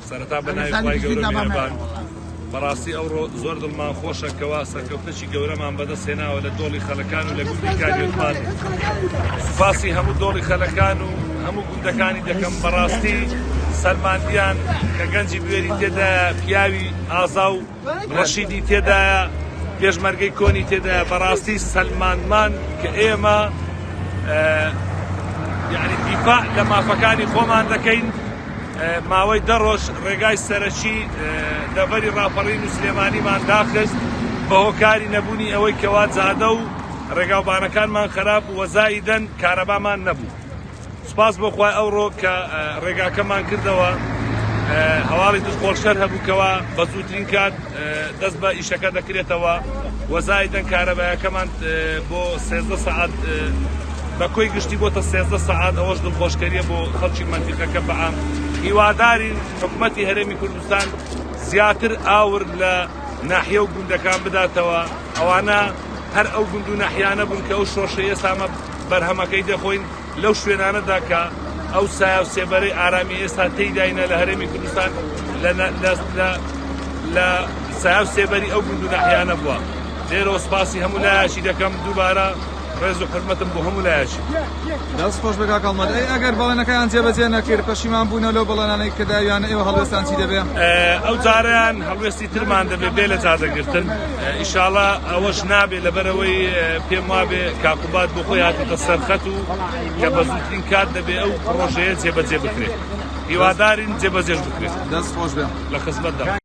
سەرەتا بە ناوی خوای گەورە میهرەبان. بەڕاستی ئەوڕۆ زۆر دڵمان خۆشە کەوا سەرکەوتنێکی گەورەمان بەدەست هێناوە لە دۆڵی خەلەکان و لە گوندی کاریۆتمان. سوپاسی هەموو دۆڵی خەلەکان و هەموو گوندەکانی دەکەم. بەڕاستی سەلماندیان کە گەنجی بوێری تێدایە، پیاوی ئازا و ڕەشیدی تێدایە، پێشمەرگەی کۆنی تێدایە. بەڕاستی سەلماندمان کە ئێمە یعنی دیفاع لە مافەکانی خۆمان دەکەین. ماوەی دە ڕۆژ ڕێگای سەرەکی دەڤەری ڕاپەڕین و سلێمانیمان داخست بە هۆکاری نەبوونی ئەوەی کەوا جادە و ڕێگاوبانەکانمان خراپ و زائیدەن کارەبامان نەبوو. سوپاس بۆ خوای ئەوڕۆ کە ڕێگاکەمان کردەوە هەواڵی دڵخۆشکەر هەبوو کەوا بە زووترین کات دەست بە ئیشەکە دەکرێتەوە و زایدەن کارەبایەکەمان بۆ 13 سەعات بە کۆی گشتی بۆتە 13 سەعات ئەوەش دڵخۆشکەریە بۆ خەڵکی مەنتیقەکە بەعام هیوادارین حکومەتی هەرێمی کوردستان زیاتر ئاور لە ناحیە و گوندەکان بداتەوە ئەوانە هەر ئەو گوند و ناحیانە بوون کە ئەو شۆڕشەی ئێستامە بەرهەمەکەی دەخۆین لەو شوێنانەدا کە ئەو سایە و سێبەرەی ئارامی ئێستا تێیداینە لە هەرێمی کوردستان لە سایە و سێبەری ئەو گوند و ناحیانە بووە. لێرەوە سپاسی هەموو لایەکی دەکەم، دووبارە ڕێز و حورمەتم بۆ هەموو لایەکی. دەست خۆش بێ کاک هەڵمەت. ئەی ئەگەر بەڵێنەکەیان جێبەجێ نەکرد، پەشیمان بوونەوە لەو بەڵێنانەی کە داویانە، ئێوە هەڵوێستان چی دەبێ؟ ئەو جارەیان هەڵوێستی ترمان دەبێ بێ لە جادەگرتن. ئیشاڵا ئەوەش نابێ لەبەرئەوەی پێم وابێ کاک قوباد بۆ خۆی هاتۆتە سەر خەت و کە بە زووترین کات دەبێ ئەو پڕۆژەیە جێبەجێ بکرێت. هیوادارین جێبەجێش بکرێت. دەست خۆش بێ. لە خزمەتدام.